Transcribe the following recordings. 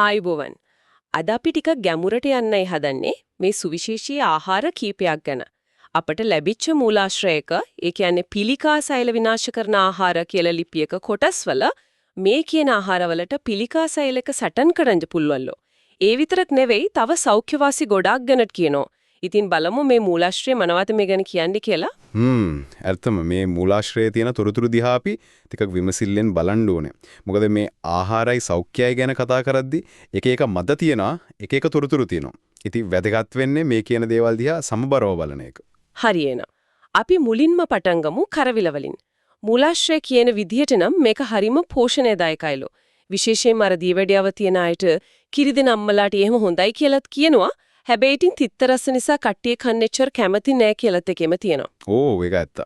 ආයුබෝවන්. අද අපි ටිකක් ගැඹුරට යන්නයි හදන්නේ මේ සුවිශේෂී ආහාර කීපයක් ගැන. අපට ලැබිච්ච මූලාශ්‍රයක, ඒ කියන්නේ පිළිකා සෛල විනාශ කරන ආහාර කියලා ලිපියක කොටස්වල මේ කියන ආහාරවලට පිළිකා සෛලක සටන් කරන්න පුළුවන්ලු. ඒ විතරක් නෙවෙයි, තව සෞඛ්‍යවාසි ගොඩාක් ගැනත් කියනවා. ඉතින් බලමු මේ මූලාශ්‍රය මොනවද මේ ගැන කියන්නේ කියලා. ඇත්තම මේ මූලාශ්‍රයේ තියෙන තොරතුරු දිහා අපි ටිකක් විමසිල්ලෙන් බලන්න ඕනේ. මොකද මේ ආහාරයි සෞඛ්‍යයයි ගැන කතා කරද්දි එක එක මත තියෙනවා, එක එක තොරතුරු තියෙනවා. ඉතින් වැදගත් වෙන්නේ මේ කියන දේවල් දිහා සමබරව බලන එක. හරියන. අපි මුලින්ම පටන් ගමු කරවිල වලින්. මූලාශ්‍රය කියන විදිහට නම් මේක හරිම පෝෂණයදායකයිලු. විශේෂයෙන්ම අර දියවැඩියාව තියෙන අයට, කිරි දෙන අම්මලාට එහෙම හොඳයි කියලාත් කියනවා. හැබැයි ඉතින් තිත්ත රස නිසා කට්ටිය කන්න එච්චර කැමති නෑ කියලාත් එකෙම තියෙනවා. ඕ, ඒක ඇත්ත.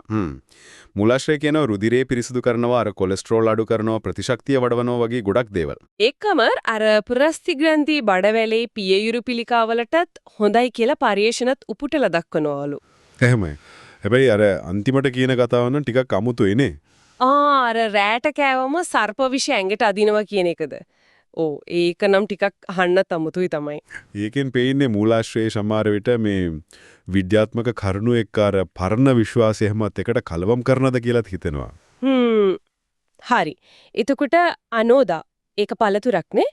මූලාශ්‍රය කියනවා රුධිරය පිරිසිදු කරනවා, අර කොලෙස්ටරෝල් අඩු කරනවා, ප්‍රතිශක්තිය වඩවනවා වගේ ගොඩක් දේවල්. ඒකම අර පුරස්ථි ග්‍රන්ථි, බඩවැලේ පියයුරු පිළිකාවලටත් හොඳයි කියලා පර්යේෂණත් උපුටලා දක්වනවලු. එහෙමයි. හැබැයි අර අන්තිමට කියන කතාව නම් ටිකක් අමුතුයි නේ. ආ, අර රෑට කෑවම සර්ප විෂ ඇඟට අදිනවා කියන එකද? ඔව්, ඒක නම් ටිකක් අහන්නත් අමුතුයි තමයි. ඒකෙන් පේන්නේ මූලාශ්‍රයේ සමහර විට මේ විද්‍යාත්මක කරුණු එක්ක අර පරණ විශ්වාසය එහෙමත් එකට කලවම් කරනද කියලාත් හිතෙනවා. හරි. එතකොට අනෝදා, ඒක පළතුරක් නේ.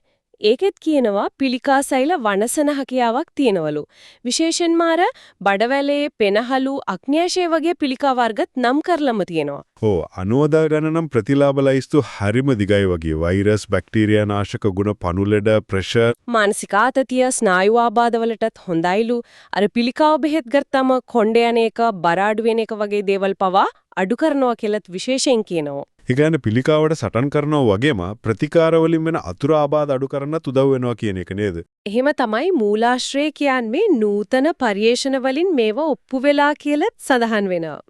ඒකෙත් කියනවා පිළිකා සෛල වනසන හැකියාවක් තියෙනවලු. විශේෂයෙන්ම අර බඩවැලේ, පෙනහළු, අග්න්‍යාශය වගේ පිළිකා වර්ගත් නම් කරලම තියෙනවා. ඔව්, අනෝදා ගැන නම් ප්‍රතිලාභ ලයිස්තු හරිම දිගයි වගේ. වෛරස්, බැක්ටීරියා නාශක ගුණ, පණු ලෙඩ, ප්‍රෙෂර්, මානසික ආතතිය, ස්නායු ආබාධ වලටත් හොඳයිලු. අර පිළිකාව බෙහෙත් ගත්තම කොණ්ඩේ යන එක, බර අඩු වෙන එක වගේ දේවල් පවා අඩු කරනවා කියලත් විශේෂයෙන් කියනවා. ඒ කියන්නේ පිළිකාවට සටන් කරනවා වගේම ප්‍රතිකාර වලින් වෙන අතුරු ආබාධ අඩු කරන්නත් උදව් වෙනවා කියන එක නේද? එහෙම තමයි මූලාශ්‍රය කියන්නේ. නූතන පර්යේෂණ වලින් මේවා ඔප්පු වෙලා කියලත් සඳහන් වෙනවා.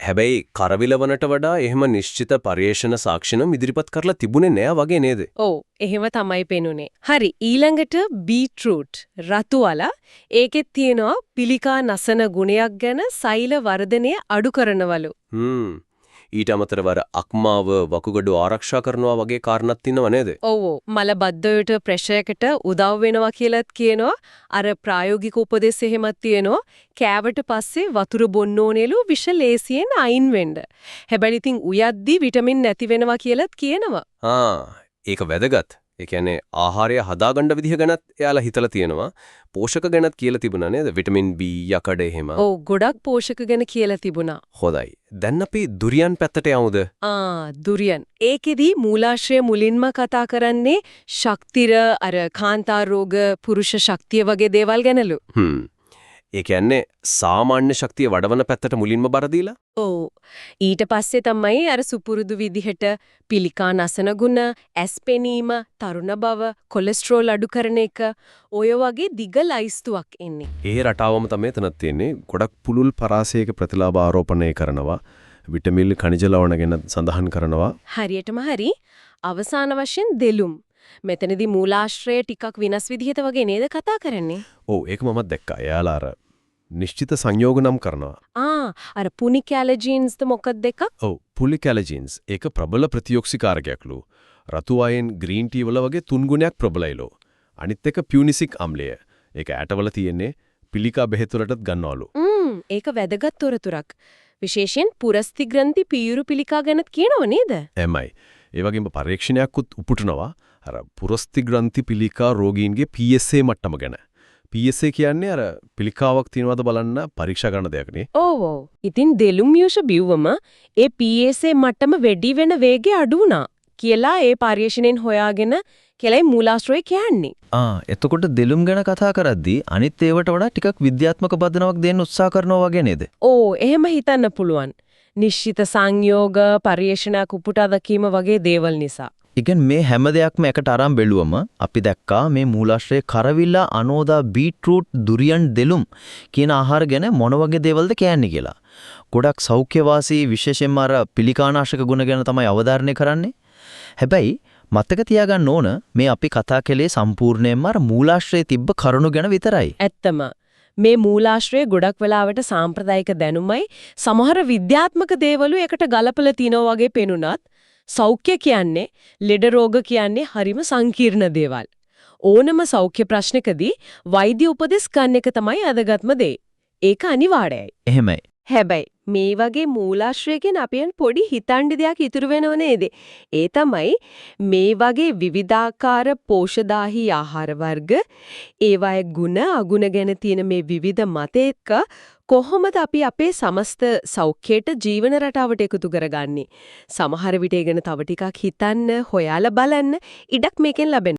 හැබැයි කරවිල වනට වඩා එහෙම නිශ්චිත පර්යේෂණ සාක්ෂි නම් ඉදිරිපත් කරලා තිබුණේ නෑ වගේ නේද? ඔව්, එහෙම තමයි පෙනුනේ. හරි, ඊළඟට බීට්‍රූට්, රතු අල. ඒකෙත් තියෙනවා පිළිකා නසන ගුණයක් ගැන, සෛල වර්ධනය අඩු කරනවලු. ඊට අමතරව අර අක්මාව, වකුගඩු ආරක්ෂා කරනවා වගේ කාරණාත් තියෙනව නේද? ඔව් ඔව්, මල බද්දයට ප්‍රෙෂර් එකට උදව් වෙනවා කියලාත් කියනවා. අර ප්‍රායෝගික උපදෙස් එහෙමත් තියෙනවා. කෑවට පස්සේ වතුර බොන්න ඕනෙලු විෂ ලේසියෙන් අයින් වෙන්න. හැබැයි ඉතින් උයද්දි විටමින් නැති වෙනවා කියලාත් කියනවා. ආ, ඒක වැදගත්. ඒ කියන්නේ ආහාරය හදාගන්න විදිහ ගැනත් එයාලා හිතලා තියෙනවා. පෝෂක ගැනත් කියලා තිබුණා නේද? විටමින් B, යකඩ එහෙම. ඔව්, ගොඩක් පෝෂක ගැන කියලා තිබුණා. හොඳයි. දැන් අපි දුරියන් පැත්තට යමුද? ආ, දුරියන්. ඒකෙදි මූලාශ්‍රය මුලින්ම කතා කරන්නේ ශක්තිර, අර කාන්තා රෝග, පුරුෂ ශක්තිය වගේ දේවල් ගැනලු. ඒ කියන්නේ සාමාන්‍ය ශක්තිය වඩවන පැත්තට මුලින්ම බර දීලා? ඔව්. ඊට පස්සේ තමයි අර සුපුරුදු විදිහට පිළිකා නසන ගුණ, ඇස් පෙනීම, තරුණ බව, කොලෙස්ටරෝල් අඩු කරන එක, ඔය වගේ දිග ලයිස්තුවක් එන්නේ. ඒ රටාවම තමයි එතනත් තියෙන්නේ. ගොඩක් පුළුල් පරාසයක ප්‍රතිලාභ ආරෝපණය කරනවා. විටමින්, ඛනිජ ලවණ ගැන සඳහන් කරනවා. හරියටම හරි. අවසාන වශයෙන් දෙලුම්. මෙතනදී මූලාශ්‍රය ටිකක් වෙනස් විදිහට වගේ නේද කතා කරන්නේ? ඔව්, ඒක මමත් දැක්කා. එයාලා අර නිශ්චිත සංයෝග නම් කරනවා. ආ, අර පුනිකැලජින්ස් ද මොකක්ද එකක්? ඔව්, පුලිකැලජින්ස්. ඒක ප්‍රබල ප්‍රතිඔක්සිකාරකයක්ලු. රතු අයෙන් ග්‍රීන් ටී වල වගේ තුන් ගුණයක් ප්‍රබලයිලු. අනිත් එක පියුනිසික් අම්ලය. ඒක ඇටවල තියෙන්නේ, පිළිකා බෙහෙත් වලටත් ගන්නවලු. ඒක වැදගත් තොරතුරක්. විශේෂයෙන් පුරස්ථි ග්‍රන්ථි පීයුරු පිළිකා ගැනත් කියනව නේද? එමයි. ඒ වගේම පරීක්ෂණයක්ුත් උපුටනවා අර පුරස්ථි ග්‍රන්ථි පිළිකා රෝගීන්ගේ PSA මට්ටම ගැන. PSA කියන්නේ අර පිළිකාවක් තියෙනවද බලන්න පරීක්ෂා කරන දෙයක් නේ. ඔව් ඔව්. ඉතින් දෙලුම් යූෂ බිව්වම ඒ PSA මට්ටම වැඩි වෙන වේගය අඩු වුණා කියලා ඒ පර්යේෂණයෙන් හොයාගෙන කියලායි මූලාශ්‍රය කියන්නේ. ආ, එතකොට දෙලුම් ගැන කතා කරද්දී අනිත් ඒවට වඩා ටිකක් විද්‍යාත්මක පදනමක් දෙන්න උත්සාහ කරනවා වගේ නේද? ඔව්, එහෙම හිතන්න පුළුවන්. නිශ්චිත සංයෝග පර්යේෂණයක් උපුටා දැකීම වගේ දේවල් නිසා. ඒ කියන්නේ මේ හැම දෙයක්ම එකට අරන් බැලුවම අපි දැක්කා මේ මූලාශ්‍රයේ කරවිලා, අනෝදා, බීට්‍රූට්, දුරියන්, දෙලුම් කියන ආහාර ගැන මොන වගේ දේවල්ද කියන්නේ කියලා. ගොඩක් සෞඛ්‍යවාසී, විශේෂයෙන්ම අර පිළිකානාශක ගුණ ගැන තමයි අවධාරණය කරන්නේ. හැබැයි මතක තියාගන්න ඕන මේ අපි කතා කළේ සම්පූර්ණයෙන්ම අර මූලාශ්‍රයේ තිබ්බ කරුණු ගැන විතරයි. ඇත්තම මේ මූලාශ්‍රය ගොඩක් වෙලාවට සාම්ප්‍රදායික දැනුමයි සමහර විද්‍යාත්මක දේවලු එකට ගලපලා තිනවා වගේ පෙනුනත්, සෞඛ්‍ය කියන්නේ ලෙඩ රෝග කියන්නේ හරිම සංකීර්ණ දේවල්. ඕනම සෞඛ්‍ය ප්‍රශ්නකදී වෛද්‍ය උපදෙස් ගන්න එක තමයි අදගත්ම දේ. ඒක අනිවාර්යයි. එහෙමයි. හැබැයි මේ වගේ මූලාශ්‍රයකින් අපියන් පොඩි හිතන්න දෙයක් ඉතුරු වෙනව නේද? ඒ තමයි මේ වගේ විවිධාකාර පෝෂදාහී ආහාර වර්ග, ඒවායේ ගුණ අගුණ ගැන තියෙන මේ විවිධ මත එක්ක කොහොමද අපි අපේ සමස්ත සෞඛ්‍යයට ජීවන රටාවට එකතු කරගන්නේ? සමහර විට ඒ ගැන තව ටිකක් හිතන්න, හොයාලා බලන්න ඉඩක් මේකෙන් ලැබෙනවා.